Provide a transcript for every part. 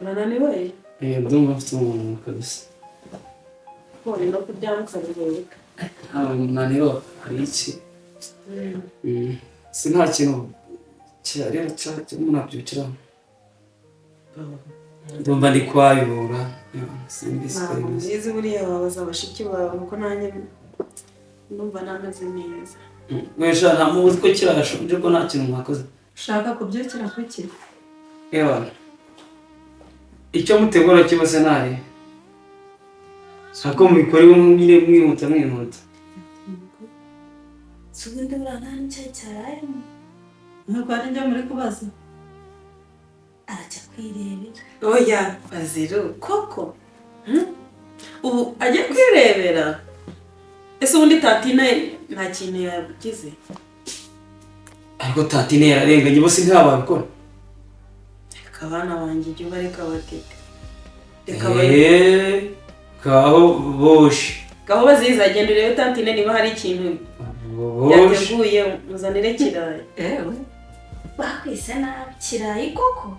Urananiwe? Eh, ndumva mfite umunaniro kabisa. Uri no kuryama ukaruhuka. Nta munaniro, hari iki? Si nta kintu cyari umuntu abyukiraho. Ndumva ndi kwayura. Simbizi ko Ntabwo bimeze. mbizi, buriya wabaza bashiki bawe, kuko nanjye ndumva ntameze neza. Wesha, nta muzi ko kirashonje, ko nta kintu mwakoze. Ushaka kubyukira kuki? Ewa. Icyo mutegura cyose ntari. Sako mubikore nyine mwihuta mwihuta. Si ubundi buriya nta n'icyayi cyarayemo? Ntabwo ari njye muri kubaza. Arajya kwirebera. Oya Baziru, koko? Ubu ajya kwirebera? Ese ubundi tantine nta kintu yagize? Ariko tantine yararenganye, bose ntababikora. Reka abana banjye, ijya ubareka batete, reka bari. Eh, kaho boshe. Gaho baziza, genda urebe tantine niba hari ikintu Boshe. yateguye, muzanire kirayi. Ewe. Bakwise nabi kirayi koko,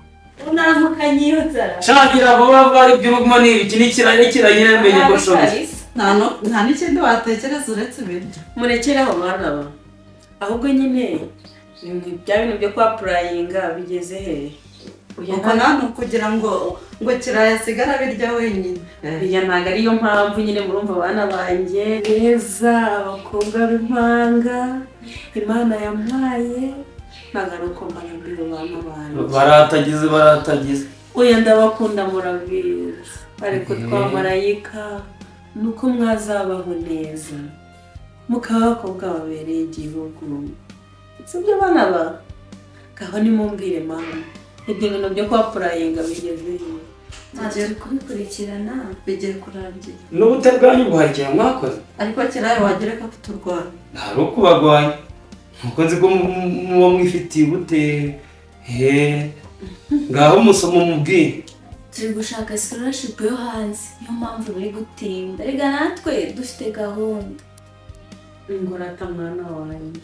unaramukanye iyo nzara. Shagira vuba vuba, ibyo uruguma ni ibiki? Ni ikirayi, ikirayi nyine, menye ko shonje. Kabisa. Nta n'ikindi watekereza uretse ibiryo. Murekere aho mwana ba. Ahubwo nyine ni bya bintu byo kwa applyinga bigeze he? Oya, Uko nta ni ukugira ngo kirayi asigare abirya wenyine. Oya, ntabwo ariyo mpamvu nyine. Murumva abana banjye beza, abakobwa b'impanga Imana yampaye, ntabwo ari uko mbarambiwe abana banjye. Baratagize, baratagize. Oya, ndabakunda murabizi, ariko twa marayika ni uko mwazabaho neza, mukaba abakobwa babereye igihugu, sibyo bana ba? Ngaho nimumbwire mama, ibyo bintu byo kwa applyinga bigeze he? Ntabwo turi kubikurikirana. Bigiye kurangira. N'ubute bwanyu buhari mwakoze. Ariko kirayi wagereka kuturwanya. Ntari ukubagwanya, nkuko nzi ko muba mwifitiye ubute. He, ngaho musomo mubwire. Turi gushaka scholarship yo hanze, niyo mpamvu biri gutinda. Rega natwe dufite gahunda. Ngorata mwana wanjye.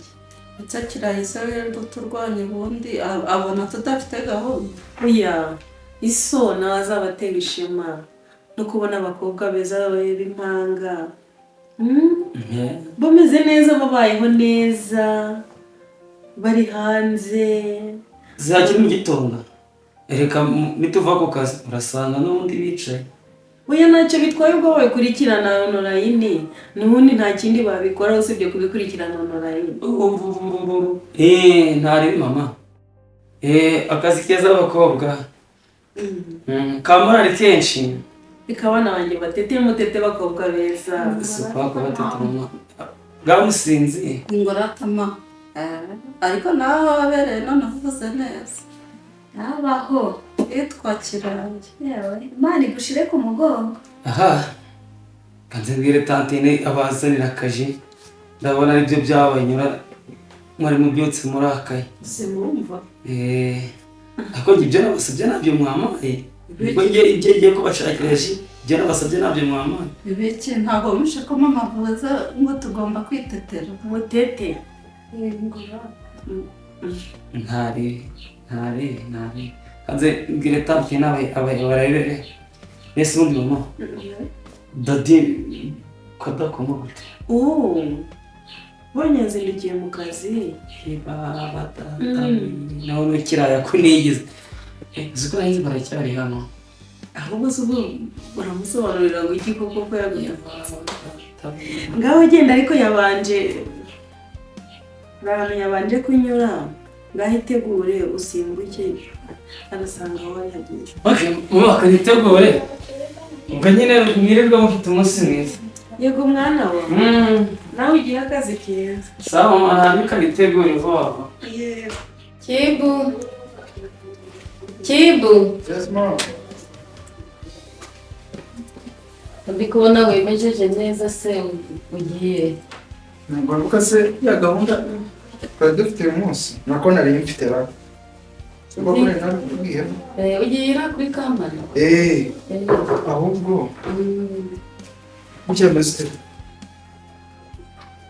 Ndetse kirayi se wirirwa uturwanya, ubundi abona tudafite gahunda? Oya, iso nawe azabatera ishema no kubona abakobwa beza b'impanga, Bameze neza, babayeho neza, bari hanze. Zihakiri mu gitondo, reka nituva ku kazi urasanga n'ubundi bicaye. Oya, ntacyo bitwaye ubwo babikurikirana online, n'ubundi nta kindi babikora usibye kubikurikirana online. Eh, ntari mama. Eh, akazi keza abakobwa. Kamorari kenshi. Reka abana banjye batete, mutete bakobwa beza. Si ukwako batete mama. Bwamusinzi. Ngoratama, ariko nawe wabereye noneho uvuze neza. Nabaho. Yitwa kirayi. Yewe, Imana igushire ku mugongo. Aha. Kanze mbwire tantine abazanira akaji. Ndabona aribyo byabanyura. Mwari mubyutse murakaye. Simumva. Eh, ariko njye ibyo nabasabye ntabyo mwamaye. Ubwo njye ibyo ngiye kubashakira ji, ibyo nabasabye ntabyo mwamaye. Ibiki? Ntabwo wumvishe ko mama avuze ngo tugomba kwitetera? Mutete. Ntari, ntari, ntari. Kanze mbwire tantine aba barebere. Mbese ubundi mama, daddy kadakoma gute? Ubu bonye nzindukiye mu kazi. Baba tata, nawe n'ikiraya ko nigeze. Eh, uzi ko nahinze baracyari hano. Ahubwo se ubu uramusobanurira ngo iki koko ko yaguye? Ngaho genda, ariko yabanje ahantu yabanje kunyura. Ngaho itegure usimbuke, arasanga aho yagiye. Okay, mama, kanitegure. Ubwo nyine mwirirwa mufite umunsi mwiza. Yego mwana wa, nawe ugira akazi keza. Sawa mama, ntabwo kanitegure vuba vuba. Yego. Kibu. Kibu. Yes, mom. Ndi kubona wimejeje neza se, ugiye? Ntabwo se ya gahunda twari dufite uyu munsi nako nari mfite ra, sibwo ko nari nabikubwiye? Eh, ugiye ira kuri kampani? Eh, ahubwo gutya meze ute?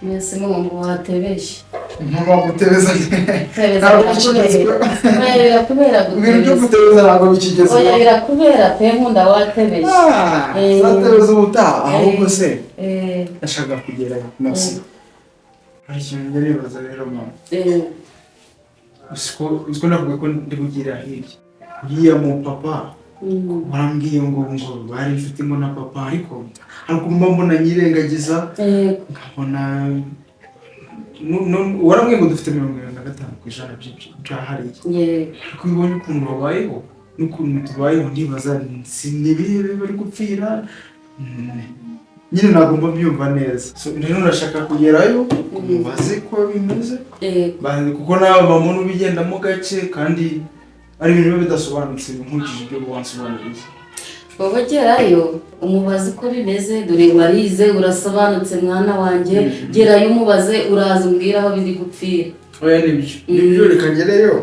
Mwese ngo watebeshe. Mama, gutebeza Tebeza ntabwo birakubera. bikigezweho. Oya, birakubera Ibintu byo gutebeza. gutebeza ntabwo bikigezweho. Oya, birakubera pe, nkunda watebeje. Ah, zatebeza ubutaha ahubwo se. Ndashaka kugerayo, merci. Hari ikintu njya nibaza rero, mama. Uziko navuga ko ndi kugira hirya uriya mu papa warambwiye ngo bari inshuti ngo na papa, ariko mba mbona nyirengagiza, nkabona warambwiye ngo dufite 75% bya hariya. Ariko iyo ubonye ukuntu babayeho n'ukuntu tubayeho, ndibaza si ni ibihe bari gupfira. Nyine ntabwo mba mbyumva neza. So, rero ndashaka kugerayo mubaze ko bimeze. Kuko nawe bamubona ubigendamo gake, kandi ari ibintu biba bidasobanutse nkurikije ibyo wansobanuriye. Wowe gerayo umubaze uko bimeze, dore warize urasobanutse mwana wanjye. Gerayo umubaze, uraza umbwire aho biri gupfira. Oya, nibyo nibyo, reka ngereyo.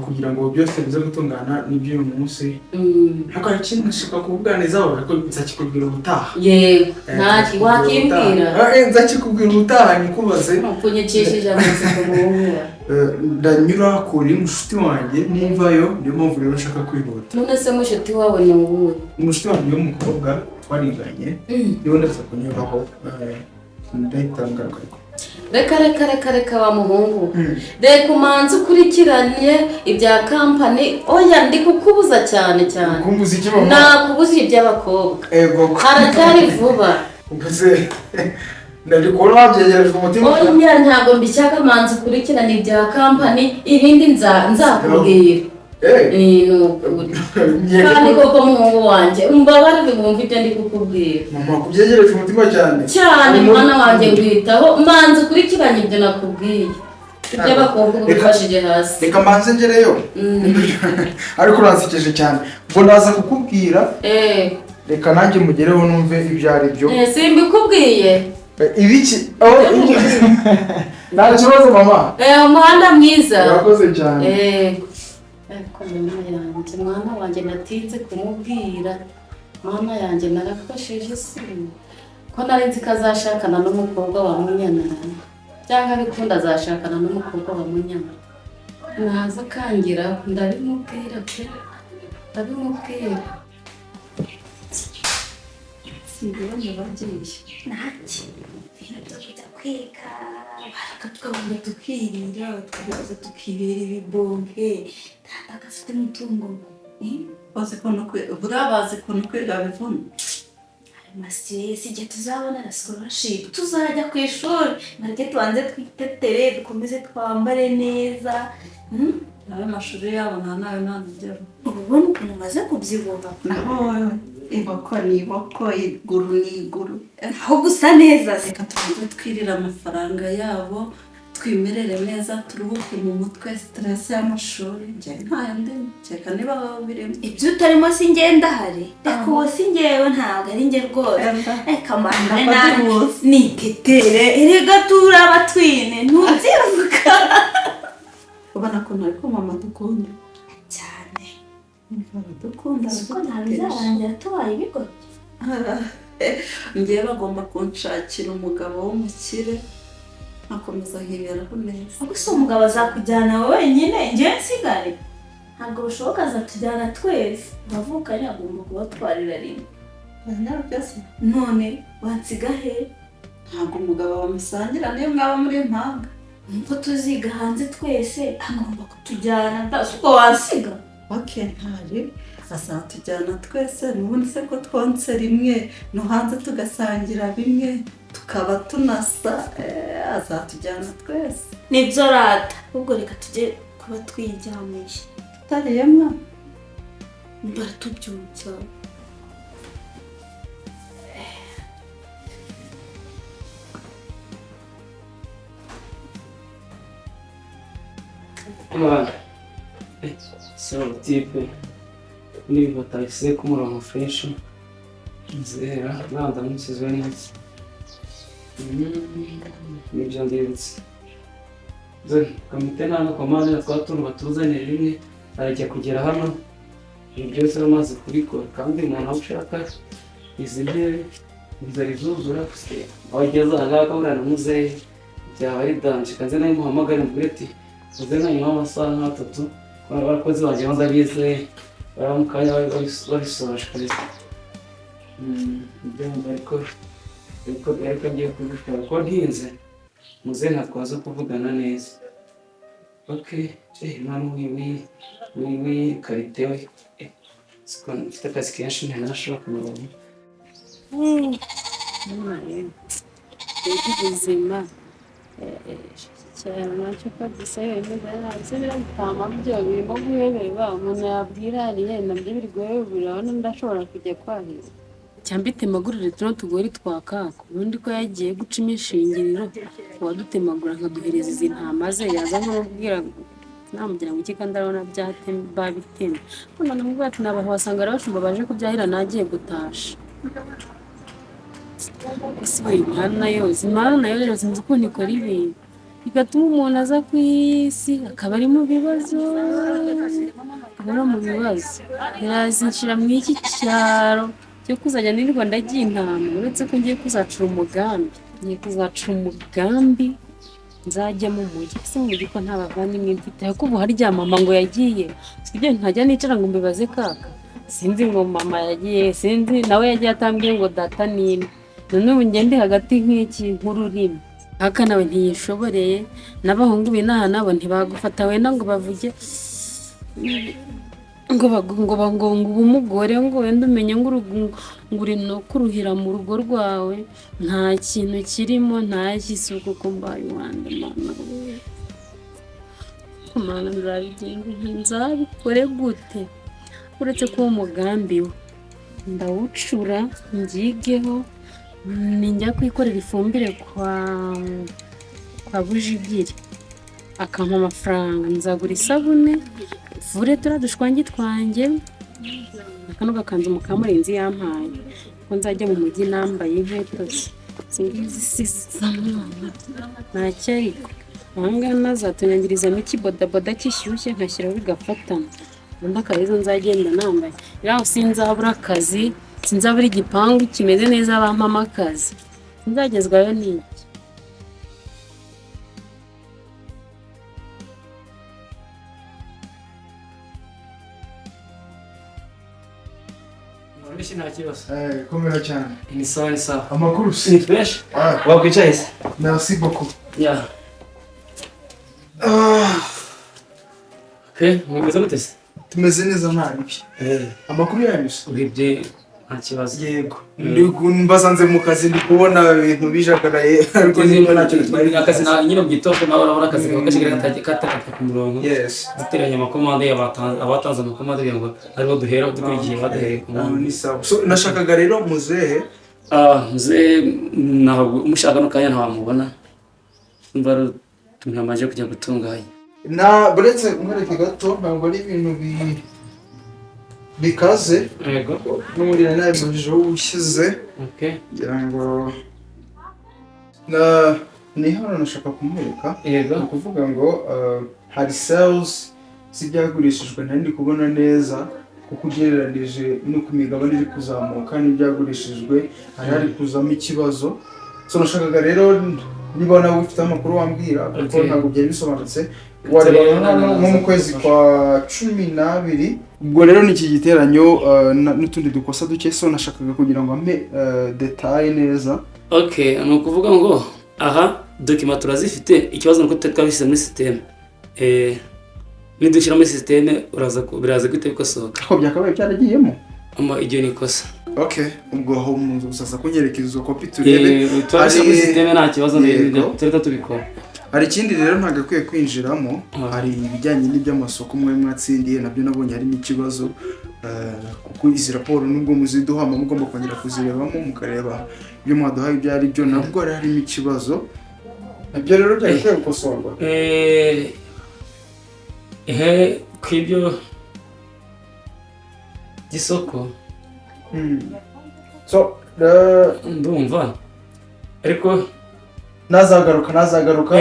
Kugira ngo byose bize gutungana nibyo uyu munsi. Ariko hari ikindi nshaka kukuganizaho, ariko nzakikubwira ubutaha. Yego, ntacyo wakimbwira. Nzakikubwira ubutaha nikubaze. Kunyicishije amatsiko muhungu. Ndanyura kuri mushuti wanjye nimvayo, niyo mpamvu rero nshaka kwihuta. None se mushuti wawe ni uwuhe? Umushuti wanjye w'umukobwa twariganye, niwe ndaza kunyuraho, ndahita ngaruka ariko. Reka reka reka reka wa muhungu, reka umanze ukurikiranye ibya kampani. Oya, ndi kukubuza cyane cyane. Kumbuza iki, mama? Nakubuza iby'abakobwa. Ego. Haracyari vuba. Mvuze ndari kubona wabyegereje umutima. Oya, ntabwo mbishaka, manza ukurikirane ibya kampani, ibindi nzakubwira. Ni ukuri kandi koko muhungu wanjye, umbabarire wumve ibyo ndi kukubwira. Mama, kubyegereje umutima cyane. Cyane mwana wanjye, ngwitaho, manza ukurikiranye ibyo nakubwiye, iby'abakobwa uba ubifashije hasi. Reka mbanze ngereyo. Ariko uransekeje cyane, ubwo ndaza kukubwira. Reka nanjye mugereho numve ibyo ari byo. Simbikubwiye. Ibiki? Oh, nta kibazo, mama. Umuhanda mwiza. Urakoze cyane. Ariko mama yanjye, mwana wanjye natinze kumubwira, mama yanjye narakosheje, si ko nari nzi ko azashakana n'umukobwa wa Munyana, cyangwa bikunda azashakana n'umukobwa wa Munyana, naza akangira ndabimubwira pe, ndabimubwira. Sibibona bagiye. Ntacyo, ibintu byo kujya kwiga barakatwabona, tukirira, tukaza tukibera ibibonke, data agafite umutungo. Bazi ukuntu buriya bazi ukuntu kwiga bivuna. Amasiresi, igihe tuzabona na scholarship tuzajya ku ishuri, mareke tubanze twitetere, dukomeze twambare neza. Nawe amashuri yabo nta nayo nta nugero. Ubu ubona ukuntu umaze kubyibuha. Naho iboko ni iboko, iguru ni iguru. Aho gusa neza se. Reka tubanze twirire amafaranga yabo, twimerere neza, turuhuke mu mutwe stress y'amashuri. Njye ntayo ndimo, kereka niba baba birimo. Ibyo utarimo si ngenda hari, reka uwo si ngewe, ntabwo ari njye rwose. Reka mbambare nabi nitetere, erega turaba twine, ntubyibuka. Ubona ukuntu ariko mama dukunda cyane. Baradukunda. Siko ntabwo bizarangira tubaye ibigoryi. Ngewe bagomba kunshakira umugabo w'umukire, nkakomeza nkiberaho neza. Ubwo si umugabo azakujyana wenyine, ngewe nsigare? Ntabwo bishoboka, azatujyana twese, abavukanye agomba kubatwarira rimwe. None wansiga he? Ntabwo umugabo bamusangira niyo mwaba muri impanga. Nkuko tuziga hanze twese, agomba kutujyana, si ubwo wansiga? Oke, ntari azatujyana twese, n'ubundi se ko twonse rimwe no hanze tugasangira bimwe tukaba tunasa, azatujyana twese. Nibyo rata, ubwo reka tujye kuba twiryamiye. Tutariye mwana. Baratubyutsa. So tipe niba batahise ku murongo fresh nzera nanda musizwe neza nibyo ndibutse komite nta no komande twatuntu batuzaniye rimwe arajya kugera hano ibi byose bamaze kubikora, kandi umuntu aho ushaka izi ntebe inzara izuzura aho ageze aha ngaha akabura na muzehe Byaba ari danger. Kanze nawe muhamagare mubwire ati uze nka nyuma y'amasaha nk'atatu, abakozi banjye banza bize bari mu kanya babisoje kabisa. Ndumva ariko ngiye kubikora ko ntinze muze ntatwaza kuvugana neza. Okay, mwana wi karite we. Siko mfite akazi kenshi ntanashobora kumubona. Ubuzima cyane nacyo kabisa bitama byo birimo guhebeba umuntu yabwirariye nabyo biri guhebeba urabona ndashobora kujya kwahira cyangwa itemagurire tuno tugori twa kaka ubundi ko yagiye guca imishingiriro uwadutemagura nkaduhereza izi ntama ze yaza nkamubwira namugira ngo iki kandi arabona babitemye none namubwira ati nabaho wasanga ari abashumba baje kubyahira nagiye gutasha. Ese imana yose imana nayo rero sinzi ukuntu ikora ibintu bigatuma umuntu aza ku isi akaba ari mu bibazo akaba mu bibazo irazinshira mu iki cyaro cyo kuzajya nirirwa ndagiye intama uretse ko ngiye kuzacura umugambi nzajya mu mujyi ese mu mujyi ko nta bavandimwe mfite ariko ubu harya mama ngo yagiye sibyo ntajya nicara ngo mbibaze kaka sinzi ngo mama yagiye sinzi nawe yagiye atambwiye ngo data nini none ubu ngende hagati nk'iki nk'ururimi aka nawe ntiyishoboreye n'abahungu b'inaha nabo ntibagufata wenda ngo bavuge ngo ngo umugore ngo wenda umenye ngo uri no kuruhira mu rugo rwawe nta kintu kirimo nta kisuku ko mbaye uwande mama we mana nzabigenza nzabikore gute uretse ko umugambi we ndawucura ngigeho ninjya kwikorera ifumbire kwa Bujigiri akampa amafaranga nzagura isabune vure turiya dushwangi twanjye akano gakanzu mukamurenzi yampaye ko nzajya mu mujyi nambaye inkweto ze ntacyo ariko ahangaha nazatunyangirizamo ikibodaboda kishyushye nkashyiraho bigafatana ubundi akaba nzagenda nambaye rero sinzabura akazi sinzabura igipangu kimeze neza bampamo akazi sinzagezwayo n'iki. Nta kibazo. Komera cyane. Ni sawa ni sawa. Amakuru si ni fresh. Wakwicaye se? Merci beaucoup. Yeah. Okay, mumeze mute se? Tumeze neza nta bibi. Amakuru yanyu se? Urebye nta kibazo. Yego. Mbasanze mu kazi ndi kubona ibintu bijagaraye ariko niba ntacyo bitwaye. Akazi na nyine mu gitondo nawe urabona akazi kakashigera katakata ku murongo. Yes. Duteranya amakomande abatanze amakomande kugira ngo aribo duhera dukurikiye baduhereye ku murongo. Ni sawa. So nashakaga rero muzehe. Muzehe ntabwo umushaka no kanya ntawamubona. Umva tumamaje kujya gutunganya. Na buretse mwereke gato ntabwo ari ibintu bikaze. Yego. N'ubundi nabimujijeho ushyize. Okay. Ngira ngo ni hano nashaka kumwereka. Yego. Ni ukuvuga ngo hari sales z'ibyagurishijwe ntari ndi kubona neza kuko ugereranije n'uko imigabane iri kuzamuka n'ibyagurishijwe hari kuzamo ikibazo. So nashakaga rero niba nawe ufite amakuru wambwira kuko ntabwo byari bisobanutse. Wareba nko mu kwezi kwa 12 ubwo rero ni iki giteranyo n'utundi dukosa duke. So nashakaga kugira ngo ampe detail neza. Okay, ni ukuvuga ngo aha document turazifite ikibazo nuko twabishyize muri system. Nidushyira muri system uraza biraza guhita bikosoka. Ko byakabaye byaragiyemo ama iryo ni ikosa. Okay, ubwo aho uzaza kunyereka izo kopi turebe. Turabishyira muri system nta kibazo tureta tubikora. Hari ikindi rero ntagakwiye kwinjiramo, hari ibijyanye n'iby'amasoko mwe mwatsindiye nabyo nabonye harimo ikibazo kuko izi raporo nubwo muziduha mugomba kongera kuzirebamo mukareba ibyo mwaduhaye ibyo ari byo nabwo hari harimo ikibazo nabyo rero byagakwiye gukosorwa. Kw'ibyo by'isoko so ndumva ariko nazagaruka wazagaruka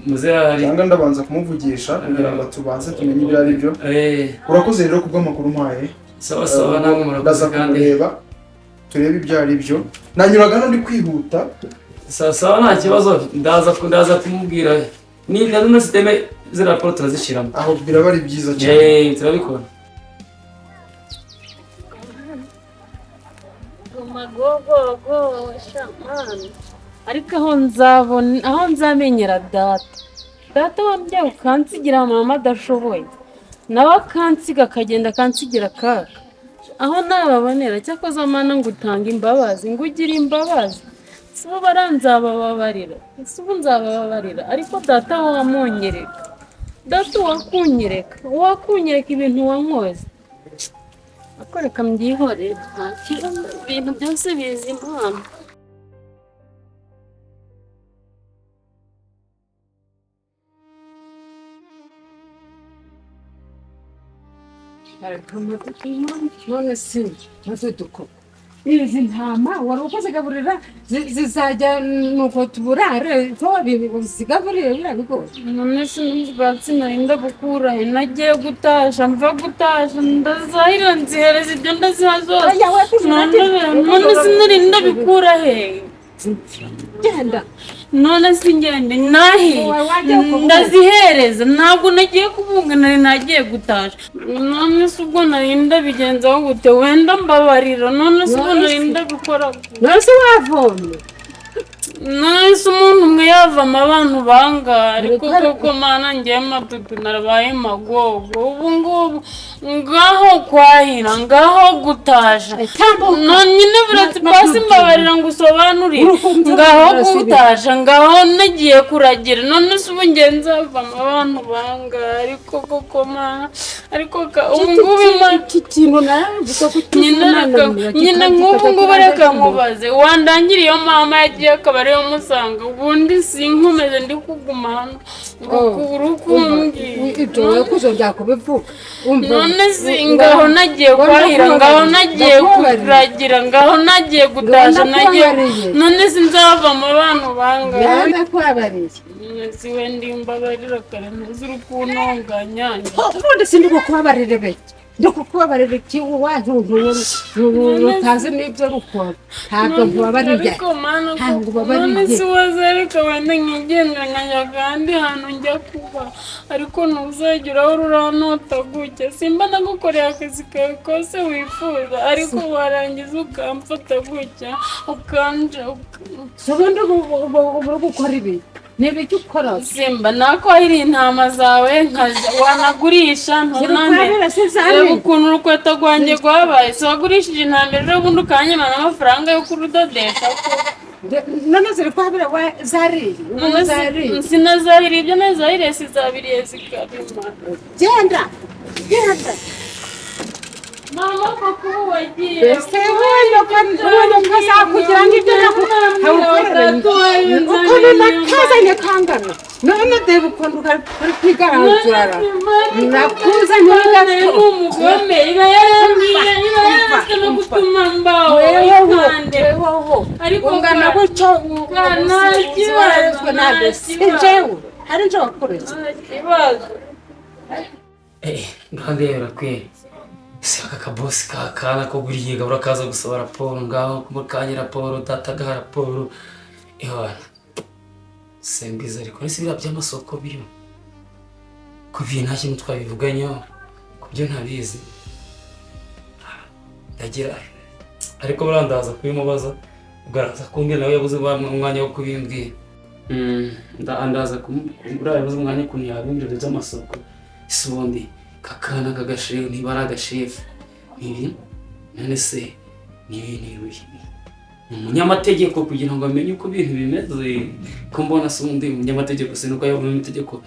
muzehe cyangwa ndabanza kumuvugisha kugira ngo tubanze tumenye ibyo ari byo. Urakoze rero kubw'amakuru mpaye. Sawa sawa namwe murakoze kandi kureba turebe ibyo ari byo. Nanyuraga no ndi kwihuta Sawa, nta kibazo, ndaza kumubwira ni na système ziriya raporo turazishyiramo. Aho biraba ari byiza cyane. Eh, turabikora. Magogogo shamana, ariko aho nzabona, aho nzamenyera data, data wambyaye ukansigira mama adashoboye, nawe akansiga akagenda akansigira kaka, aho nababonera. Cyakoze Mana, ngo utange imbabazi, ngo ugire imbabazi. Si ubu baranzabababarira, si ubu nzabababarira, ariko data wamunyereka, data wakunyereka, wakunyereka ibintu wankoze. Ariko reka mbyihorere, nta kibazo, ibintu byose bizi Imana. None si madudu, izi ntama wari uko zigaburira, zizajya nuko tuburare ko zigaburire biriya bigori? None se n'ubwatsi nari ndabukura he? Nagiye gutasha, mva gutasha ndazahira, nzihereza ibyo, ndaziha zose. Oya, we None sinari ndabikura he? Genda. None singende nahe? Wowe wajya kubunga. Ndazihereza, ntabwo nagiye kubunga, nari nagiye gutasha. None se ubwo nari ndabigenzaho gute? Wenda mbabarira, none se ubwo nari ndabikora gute? None se wavomye? None se umuntu umwe yavamo abantu bangahe? Ariko koko Mana, ngewe Matutu narabaye magogo ubu ngubu, ngaho kwahira, ngaho gutasha. Tambuka. None nyine buretse basi, mbabarira ngo usobanurire. Ngaho gutasha, ngaho nagiye kuragira, none se ubu ngewe nzavamo abantu bangahe? Ariko koko Mana, ariko ubu ngubu Iki kintu naravuga ko nyine reka, nyine nk'ubu ngubu reka nkubaze, wandangira iyo mama yagiye akaba ariyo musanga, ubundi sinkomeze ndi kuguma hano uri kumbwira. Ibyo wowe kuzongera kubivuga, umva. None si ngaho nagiye kwahira, ngaho nagiye kuragira, ngaho nagiye gutasha, nagiye, none si nzavamo abantu bangahe? Ndakwabariye. None si wenda imbabarira kare, ntuzi uri kuntonganya. Ubundi si ndi kukubabarira beke, ndi kukubabarira iki? Wajunjuye utazi n'ibyo rukora, ntabwo nkubabariye. Ariko Mana, Ntabwo ubabariye. none si wazareka wenda nkigendera nkajya ahandi hantu njya kuba, ariko ntuzajya urahora uranota gutya. Simba nagukoreye akazi kawe kose wifuza, ariko warangiza ukamfata gutya, ukanja Si ubundi ubu uri gukora ibi, ni ibiki ukora? Simba nakwahiriye intama zawe nkaja wanagurisha ntunambe. Zirikwabira se? Reba Zari ukuntu urukweto rwanjye rwabaye. Si wagurishije intama ejo bundi ukanyima n'amafaranga yo kurudodesha ko? None ziri kwabira, zariye ubu, zariye. Sinazahiriye, ibyo nazahiriye sizabiriye zikabimara. Genda, genda. Mama, koko ubu wagiye? Mbese ubonye ko azakugira ngo ibyo nakukorera, ukuntu nakazanye kangana, none deba ukuntu kari kwigaranzura, nakuzanye uri ni gato. Umugome iba yarambwiye, iba yararetse no gutuma mbaho ikande. Weweho Ariko ungana gutyo nta kibazo, warezwe nta nabe si kibazo. Njyewe hari nje wakureze. Nta kibazo. Eh, ndandebera kwe. Se aka kabosi kakana ko buriye gabura kaza gusaba raporo, ngaho kanya raporo, data agaha raporo. Ewana. Sembiza, ariko nese biriya by'amasoko biriho. Kuviye nta kintu twabivuganyeho. Kubyo ntabizi. Ndagira ariko burandaza kubimubaza, ubwo araza kumbwira, nawe yabuze umwanya wo kubimbwira. Ndaza buriya yabuze umwanya ukuntu yabimbwira by'amasoko. Ese ubundi kakana kagashefu, niba ari agashefu, ibi none se ni umunyamategeko kugira ngo amenye uko ibintu bimeze? Ko mbona se ubundi umunyamategeko, se nuko yaba umunyamategeko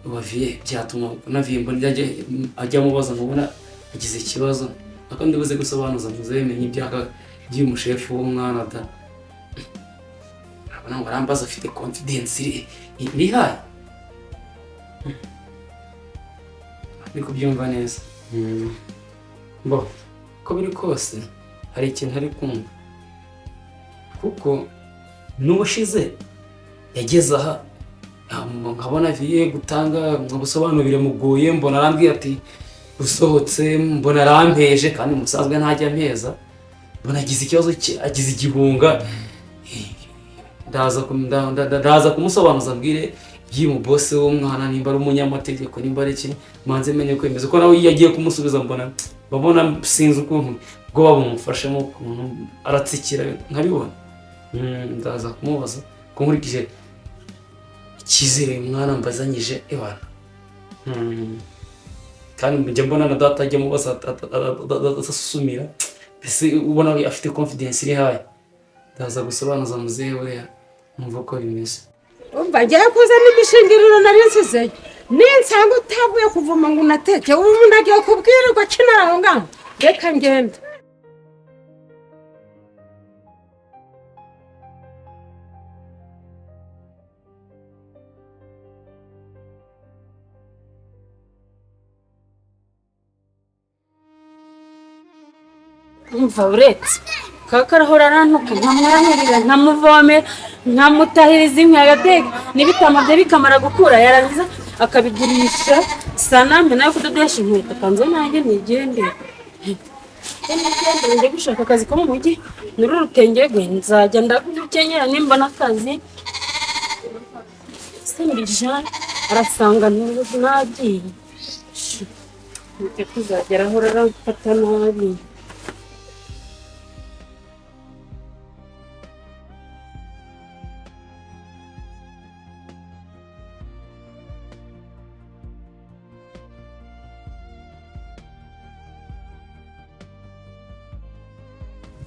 wa viye, byatuma na viye mbona ajya amubaza, nkabona agize ikibazo, ariko ndibuze gusobanuza muzemenye ibyaha by'uyu mushefu w'umwana da. Urabona ngo arambaza afite confidence iri high, ndi kubyumva neza. Bo uko biri kose hari ikintu ari kumva, kuko n'ubushize yageze aha nkabona viye gutanga ubusobanuro biramugoye, mbona arambwiye ati usohotse, mbona arampeje, kandi musanzwe ntajya ampeza, mbona agize ikibazo cye, agize igihunga. Ndaza kumusobanuza mbwire by'imu boss w'umwana nimba ari umunyamategeko nimba ari iki manze menye kwemeza ko nawe iyo agiye kumusubiza mbona babona sinzi ukuntu bwo babumufashemo ukuntu aratsikira nkabibona. Ndaza kumubaza ko nkurikije icyizere umwana mbazanyije ewana. Kandi njya mbona na data ajya mubaza atasumira mbese ubona afite confidence iri high. Ndaza gusobanuza muzehe buriya numva ko bimeze. Umva ngiye kuzana imishingiriro nari nsizeyo ninsanga utavuye kuvoma ngo unateke ubu umuntu agiye kubwirirwa akinara aho ngaho reka ngende. Umva uretse kakarahora arantuka nkamwahirira nkamuvomera nkamutahiriza inkwi agateka n'ibitama bye bikamara gukura yarangiza akabigurisha sanambe nawe kudodesha inkweto kanze nanjye nigendere njye gushaka akazi ko mu mujyi nuru rutenge rwe nzajya ndagukenyera nimba n'akazi simbija arasanga nagiye kuzagera aho aramfata nabi.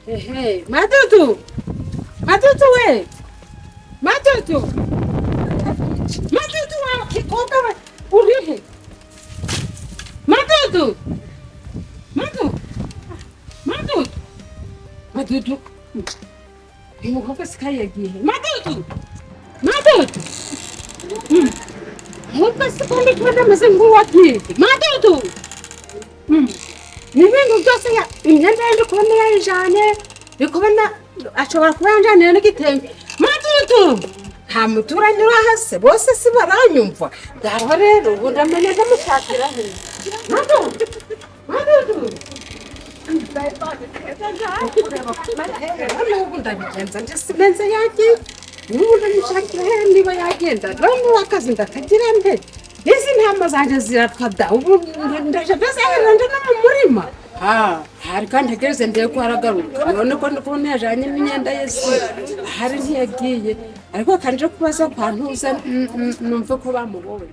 Hey, Madudu! Madudu we! Madudu! Madudu wa kikobwa we! Urihe! Madudu! Madudu! Madudu! Madudu! Uyu mukobwa sikaye yagiye. Madudu! Madudu! Mukobwa sikundi kubona ameze nk'uwagiye. Madudu! Ni ibintu byose imyenda ye ndi kubona yayijanye, ndi kubona ashobora kuba yanjaniye n'igitenge. Madudu! Nta muturanyi uri aha se bose si baranyumva. Ngaho rero ubu ndamenya ndamushakira he. Madudu! Madudu! N'ubu ndabigenza nje simenze yagiye. N'ubu ndamushakira he niba yagenda. Noneho akazi ndakagira nte? Izi ntama zanjye zirapfa da ubu ndaje ndazahera nje no mu murima. Hari kandi ntegereze ndebe ko aragaruka none ko ndikubona yajanye n'imyenda ye se ahari ntiyagiye ariko kanje kubaza kwa ntuza numve ko bamubonye.